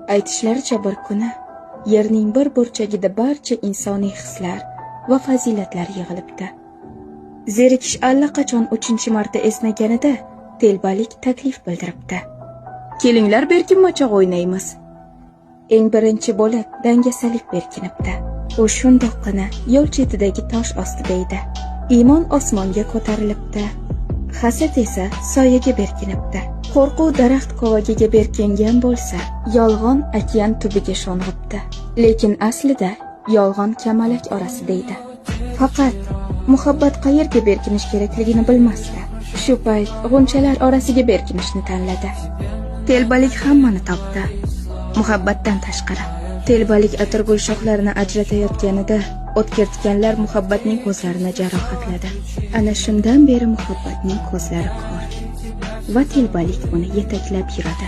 Aytishlaricha, bir kuni yerning bir burchagida barcha insoniy hislar va fazilatlar yig'ilibdi. Zerikish allaqachon 3-marta esnaganida telbalik taklif bildiribdi. Kelinglar, berkinmachoq o'ynaymiz. Eng birinchi bo'lib dangasalik berkinibdi. U shundoqqina yo'l chetidagi tosh ostida edi. Iymon osmonga ko'tarilibdi. Hasad esa soyaga berkinibdi. Qo'rquv daraxt kovagiga berkingan bo'lsa, yolg'on okean tubiga sho'ng'ibdi. Lekin aslida yolg'on kamalak orasida edi. Faqat muhabbat qayerga berkinish kerakligini bilmasdi. Shu payt g'unchalar orasiga berkinishni tanladi. Telbalik hammani topdi. Muhabbatdan tashqari. Telbalik atirgul shoxlarini ajratayotganida o'tkir tikanlar muhabbatning ko'zlarini jarohatladi. Ana shundan beri muhabbatning ko'zlari ko'r va telbalik uni yetaklab yuradi.